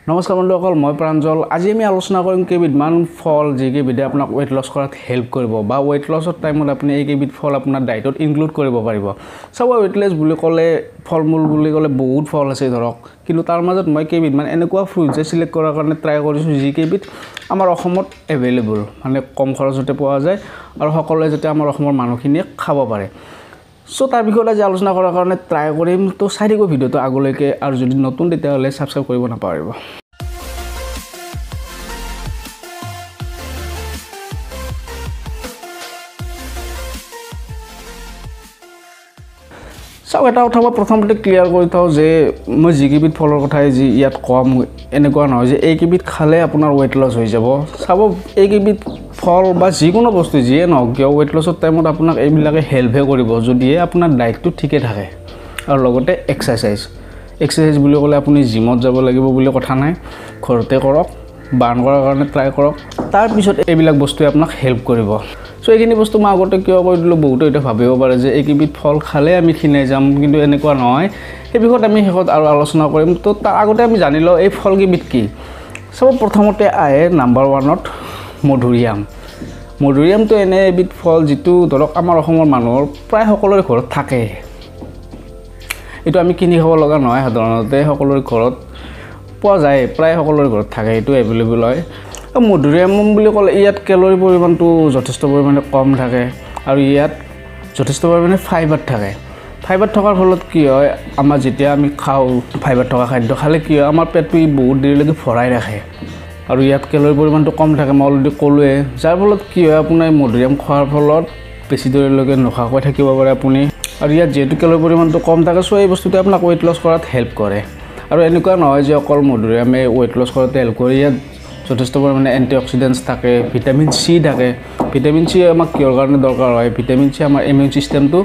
নমস্কাৰ বন্ধুসকল, মই প্ৰাঞ্জল। আজি আমি আলোচনা কৰিম কেইবিধমান ফল যিকেইবিধে আপোনাক ৱেইট লছ কৰাত হেল্প কৰিব বা ৱেইট লছৰ টাইমত আপুনি এইকেইবিধ ফল আপোনাৰ ডায়েটত ইনক্লুড কৰিব পাৰিব। চাব, ৱেইট লছ বুলি ক'লে ফল মূল বুলি ক'লে বহুত ফল আছে ধৰক, কিন্তু তাৰ মাজত মই কেইবিধমান এনেকুৱা ফ্ৰুটছে চিলেক্ট কৰাৰ কাৰণে ট্ৰাই কৰিছোঁ যিকেইবিধ আমাৰ অসমত এভেইলেবল, মানে কম খৰচতে পোৱা যায় আৰু সকলোৱে যাতে আমাৰ অসমৰ মানুহখিনিয়ে খাব পাৰে। চ' তাৰ বিষয়ত আজি আলোচনা কৰাৰ কাৰণে ট্ৰাই কৰিম। তো চাই থাকিব ভিডিঅ'টো আগলৈকে, আৰু যদি নতুন তেতিয়াহ'লে ছাবস্ক্ৰাইব কৰিব নাপাহৰিব। চাওক, এটা কথা মই প্ৰথমতে ক্লিয়াৰ কৰি থওঁ যে মই যিকেইবিধ ফলৰ কথাই যি ইয়াত ক'ম, এনেকুৱা নহয় যে এইকেইবিধ খালে আপোনাৰ ৱেইট লছ হৈ যাব। চাব, এইকেইবিধ ফল বা যিকোনো বস্তু যিয়ে নহওক কিয়, ৱেইট লছৰ টাইমত আপোনাক এইবিলাকে হেল্পহে কৰিব যদিহে আপোনাৰ ডায়েটটো ঠিকে থাকে। আৰু লগতে এক্সাৰচাইজ বুলি ক'লে আপুনি জিমত যাব লাগিব বুলি কথা নাই, ঘৰতে কৰক, বাৰ্ণ কৰাৰ কাৰণে ট্ৰাই কৰক, তাৰপিছত এইবিলাক বস্তুৱে আপোনাক হেল্প কৰিব। চ' এইখিনি বস্তু মই আগতে কিয় কৈ দিলোঁ, বহুতে এতিয়া ভাবিব পাৰে যে এইকেইবিধ ফল খালে আমি ক্ষীণাই যাম, কিন্তু এনেকুৱা নহয়। সেই বিষয়ত আমি শেষত আৰু আলোচনা কৰিম। তো তাৰ আগতে আমি জানি লওঁ এই ফলকেইবিধ কি। চাব, প্ৰথমতে আহে নাম্বাৰ ওৱানত মধুৰিআম। মধুৰিআমটো এনে এবিধ ফল যিটো ধৰক আমাৰ অসমৰ মানুহৰ প্ৰায় সকলোৰে ঘৰত থাকে। এইটো আমি কিনি খাব লগা নহয়, সাধাৰণতে সকলোৰে ঘৰত পোৱা যায়, প্ৰায় সকলোৰে ঘৰত থাকে, এইটো এভেইলেবল হয়। মধুৰিআম বুলি ক'লে ইয়াত কেলৰি পৰিমাণটো যথেষ্ট পৰিমাণে কম থাকে আৰু ইয়াত যথেষ্ট পৰিমাণে ফাইবাৰ থাকে। ফাইবাৰ থকাৰ ফলত কি হয়, আমাৰ যেতিয়া আমি খাওঁ ফাইবাৰ থকা খাদ্য খালে কি হয়, আমাৰ পেটটো বহুত দেৰিলৈকে ভৰাই ৰাখে আৰু ইয়াত কেলৰি পৰিমাণটো কম থাকে, মই অলৰেডি ক'লোৱে। যাৰ ফলত কি হয়, আপোনাৰ মধুৰিআম খোৱাৰ ফলত বেছি দেৰিলৈকে নোখোৱাকৈ থাকিব পাৰে আপুনি। আৰু ইয়াত যিহেতু কেলৰি পৰিমাণটো কম থাকে, চ' এই বস্তুটোৱে আপোনাক ৱেইট লছ কৰাত হেল্প কৰে। আৰু এনেকুৱা নহয় যে অকল মধুৰিআমে ৱেইট লছ কৰাতে হেল্প কৰে, ইয়াত যথেষ্ট পৰিমাণে এণ্টি অক্সিডেণ্টছ থাকে, ভিটামিন চি থাকে। ভিটামিন চি আমাক কিহৰ কাৰণে দৰকাৰ হয়, ভিটামিন চি আমাৰ ইমিউন ছিষ্টেমটো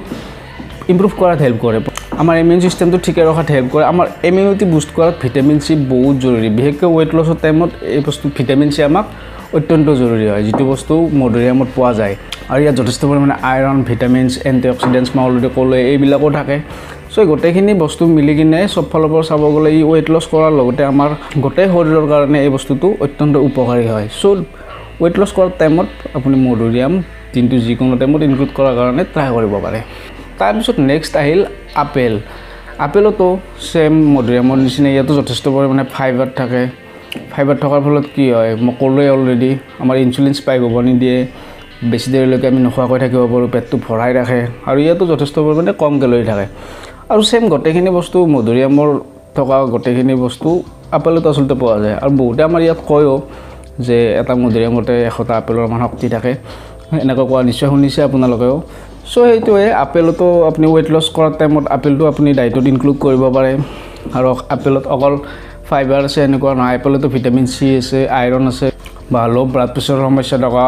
ইম্প্ৰুভ কৰাত হেল্প কৰে, আমাৰ ইমিউন ছিষ্টেমটো ঠিকে ৰখাত হেল্প কৰে, আমাৰ ইমিউনিটি বুষ্ট কৰাত ভিটামিন চি বহুত জৰুৰী। বিশেষকৈ ৱেইট লছৰ টাইমত এই বস্তু ভিটামিন চি আমাক অত্যন্ত জৰুৰী হয়, যিটো বস্তু মধুৰিআমত পোৱা যায়। আৰু ইয়াত যথেষ্ট পৰিমাণে আইৰণ, ভিটামিনছ, এণ্টি অক্সিডেণ্টছ মই অলৰেডি ক'লোৱে, এইবিলাকো থাকে। চ' গোটেইখিনি বস্তু মিলি কিনে চব ফালৰ পৰা চাব গ'লে ই ৱেইট লছ কৰাৰ লগতে আমাৰ গোটেই শৰীৰৰ কাৰণে এই বস্তুটো অত্যন্ত উপকাৰী হয়। চ' ৱেইট লছ কৰাৰ টাইমত আপুনি মধুৰিআম দিনটো যিকোনো টাইমত ইনক্লুড কৰাৰ কাৰণে ট্ৰাই কৰিব পাৰে। তাৰপিছত নেক্সট আহিল আপেল। আপেলতো ছেম মধুৰিআমৰ নিচিনা ইয়াতো যথেষ্ট পৰিমাণে ফাইবাৰ থাকে। ফাইবাৰ থকাৰ ফলত কি হয়, মই ক'লোৱে অলৰেডি, আমাৰ ইনচুলিন স্পাইক হ'ব নিদিয়ে, বেছি দেৰিলৈকে আমি নোখোৱাকৈ থাকিব পাৰোঁ, পেটটো ভৰাই ৰাখে আৰু ইয়াতো যথেষ্ট পৰিমাণে কম কেলৰি থাকে। আৰু ছেম গোটেইখিনি বস্তু মধুৰিআমৰ থকা গোটেইখিনি বস্তু আপেলতো আচলতে পোৱা যায়। আৰু বহুতে আমাৰ ইয়াত কয়ো যে এটা মধুৰিআমতে 100টা আপেলৰ মান শক্তি থাকে, এনেকুৱা কোৱা নিশ্চয় শুনিছে আপোনালোকেও। চ' সেইটোৱে, আপেলতো আপুনি ৱেইট লছ কৰাৰ টাইমত আপেলটো আপুনি ডায়েটত ইনক্লুড কৰিব পাৰে। আৰু আপেলত অকল ফাইবাৰ আছে এনেকুৱা নহয়, আপেলতো ভিটামিন চি আছে, আইৰণ আছে, বা ল' ব্লাড প্ৰেছাৰৰ সমস্যা থকা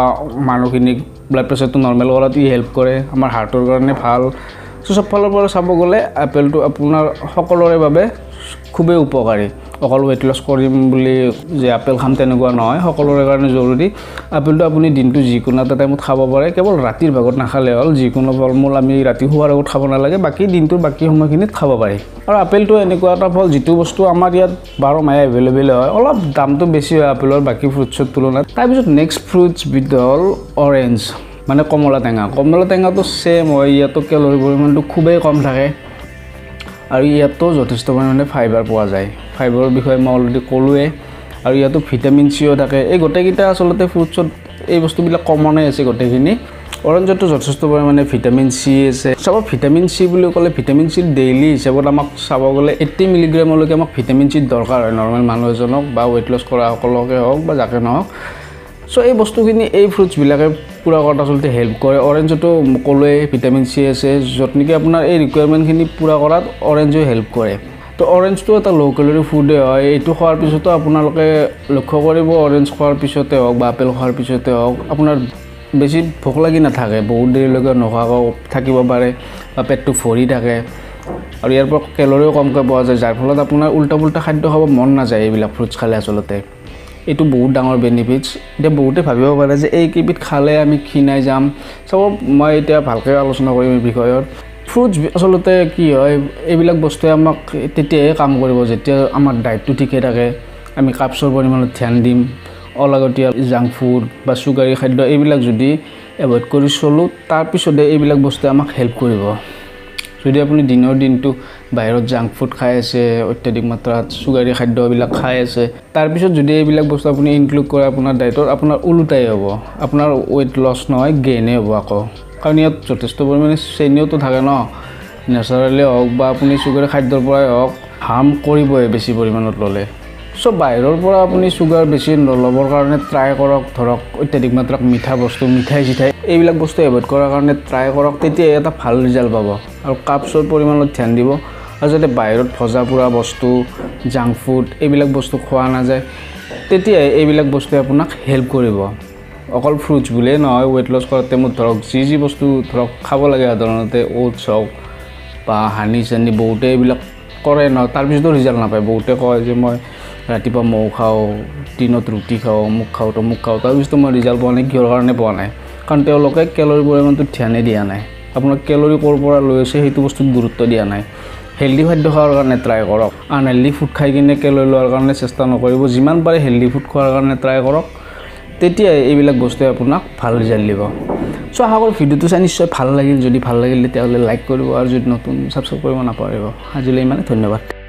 মানুহখিনিক ব্লাড প্ৰেছাৰটো নৰ্মেল কৰাত ই হেল্প কৰে, আমাৰ হাৰ্টৰ কাৰণে ভাল। চ' চব ফালৰ পৰা চাব গ'লে আপেলটো আপোনাৰ সকলোৰে বাবে খুবেই উপকাৰী। অকল ৱেইট লছ কৰিম বুলি যে আপেল খাম তেনেকুৱা নহয়, সকলোৰে কাৰণে জৰুৰী। আপেলটো আপুনি দিনটো যিকোনো এটা টাইমত খাব পাৰে, কেৱল ৰাতিৰ ভাগত নাখালে হ'ল। যিকোনো ফল মূল আমি ৰাতি শোৱাৰ আগত খাব নালাগে, বাকী দিনটোৰ বাকী সময়খিনিত খাব পাৰি। আৰু আপেলটো এনেকুৱা এটা ফল যিটো বস্তু আমাৰ ইয়াত 12 মাহে এভেইলেবল হয়, অলপ দামটো বেছি হয় আপেলৰ বাকী ফ্ৰুটছৰ তুলনাত। তাৰপিছত নেক্সট ফ্ৰুটছবিধ হ'ল অৰেঞ্জ, মানে কমলা টেঙা। কমলা টেঙাটো ছেম হয়, ইয়াতো কেলৰি পৰিমাণটো খুবেই কম থাকে আৰু ইয়াতো যথেষ্ট পৰিমাণে ফাইবাৰ পোৱা যায়। ফাইবাৰৰ বিষয়ে মই অলৰেডি ক'লোৱে। আৰু ইয়াতো ভিটামিন চিও থাকে। এই গোটেইকেইটা আচলতে ফ্ৰুটছত এই বস্তুবিলাক কমনে আছে গোটেইখিনি। অৰেঞ্জতো যথেষ্ট পৰিমাণে ভিটামিন চি আছে। চাব, ভিটামিন চি বুলি ক'লে ভিটামিন চিৰ ডেইলি হিচাপত আমাক চাব গ'লে 80 মিলিগ্ৰামলৈকে আমাক ভিটামিন চিৰ দৰকাৰ হয় নৰ্মেল মানুহ এজনক বা ৱেইট লছ কৰাসকলকে হওক বা যাকে নহওক। চ' এই বস্তুখিনি এই ফ্ৰুটছবিলাকে পূৰা কৰাত আচলতে হেল্প কৰে। অৰেঞ্জতো ক'লোৱে ভিটামিন চি আছে, য'ত নেকি আপোনাৰ এই ৰিকুৱাৰমেণ্টখিনি পূৰা কৰাত অৰেঞ্জে হেল্প কৰে। তো অৰেঞ্জটো এটা ল' কেলৰি ফুডেই হয়। এইটো খোৱাৰ পিছতো আপোনালোকে লক্ষ্য কৰিব, অৰেঞ্জ খোৱাৰ পিছতে হওক বা আপেল খোৱাৰ পিছতে হওক আপোনাৰ বেছি ভোক লাগি নাথাকে, বহুত দেৰিলৈকে নোখোৱাকৈ থাকিব পাৰে বা পেটটো ভৰি থাকে। আৰু ইয়াৰ পৰা কেলৰিও কমকৈ পোৱা যায়, যাৰ ফলত আপোনাৰ উল্টা পুল্টা খাদ্য খাব মন নাযায় এইবিলাক ফ্ৰুটছ খালে আচলতে। এইটো বহুত ডাঙৰ বেনিফিটছ। এতিয়া বহুতে ভাবিব পাৰে যে এইকেইবিধ খালে আমি ক্ষীণাই যাম। চাব, মই এতিয়া ভালকৈ আলোচনা কৰিম এই বিষয়ত। ফ্ৰুটছ আচলতে কি হয়, এইবিলাক বস্তুৱে আমাক তেতিয়াহে কাম কৰিব যেতিয়া আমাৰ ডায়েটটো ঠিকে থাকে, আমি কাৰ্বছৰ পৰিমাণত ধ্যান দিম, অলাগতীয়াল জাংক ফুড বা চুগাৰী খাদ্য এইবিলাক যদি এভইড কৰি চলোঁ, তাৰপিছতে এইবিলাক বস্তুৱে আমাক হেল্প কৰিব। যদি আপুনি দিনৰ দিনটো বাহিৰত জাংক ফুড খাই আছে, অত্যাধিক মাত্ৰাত চুগাৰী খাদ্যবিলাক খাই আছে, তাৰপিছত যদি এইবিলাক বস্তু আপুনি ইনক্লুড কৰে আপোনাৰ ডায়েটত, আপোনাৰ ওলোটাই হ'ব, আপোনাৰ ৱেইট লছ নহয় গেইনহে হ'ব আকৌ। কাৰণ ইয়াত যথেষ্ট পৰিমাণে চেনিওতো থাকে ন, নেচাৰেলি হওক বা আপুনি চুগাৰী খাদ্যৰ পৰাই হওক, হাৰ্ম কৰিবই বেছি পৰিমাণত ল'লে। চ' বাহিৰৰ পৰা আপুনি চুগাৰ বেছি নল'বৰ কাৰণে ট্ৰাই কৰক। ধৰক অত্যাধিক মাত্ৰাত মিঠা বস্তু, মিঠাই চিঠাই এইবিলাক বস্তু এভইড কৰাৰ কাৰণে ট্ৰাই কৰক, তেতিয়া এটা ভাল ৰিজাল্ট পাব। আৰু কাৰ্বছৰ পৰিমাণত ধ্যান দিব, আৰু যাতে বাহিৰত ভজা পোৰা বস্তু, জাংক ফুড এইবিলাক বস্তু খোৱা নাযায়, তেতিয়াই এইবিলাক বস্তুৱে আপোনাক হেল্প কৰিব। অকল ফ্ৰুটছ বুলিয়ে নহয়, ৱেইট লছ কৰাৰ টাইমত ধৰক যি যি বস্তু ধৰক খাব লাগে, সাধাৰণতে অ'টছ হওক বা হানি চানি বহুতে এইবিলাক কৰে ন, তাৰপিছতো ৰিজাল্ট নাপায়। বহুতে কয় যে মই ৰাতিপুৱা মৌ খাওঁ, দিনত ৰুটি খাওঁ, অমুক খাওঁ তমুক খাওঁ, তাৰপিছতো মই ৰিজাল্ট পোৱা নাই। কিহৰ কাৰণে পোৱা নাই? কাৰণ তেওঁলোকে কেলৰি পৰিমাণটো ধ্যানেই দিয়া নাই। আপোনাৰ কেলৰি ক'ৰ পৰা লৈ আছে সেইটো বস্তুত গুৰুত্ব দিয়া নাই। হেল্ডি খাদ্য খোৱাৰ কাৰণে ট্ৰাই কৰক, আনহেল্ডি ফুড খাই কিনে কেলৰি লোৱাৰ কাৰণে চেষ্টা নকৰিব। যিমান পাৰে হেল্ডি ফুড খোৱাৰ কাৰণে ট্ৰাই কৰক, তেতিয়াই এইবিলাক বস্তুৱে আপোনাক ভাল ৰিজাল্ট দিব। চ' আশা কৰোঁ ভিডিঅ'টো চাই নিশ্চয় ভাল লাগিল। যদি ভাল লাগিল তেতিয়াহ'লে লাইক কৰিব, আৰু যদি নতুন ছাবস্ক্ৰাইব কৰিব নাপাহৰিব। আজিলৈ ইমানে, ধন্যবাদ।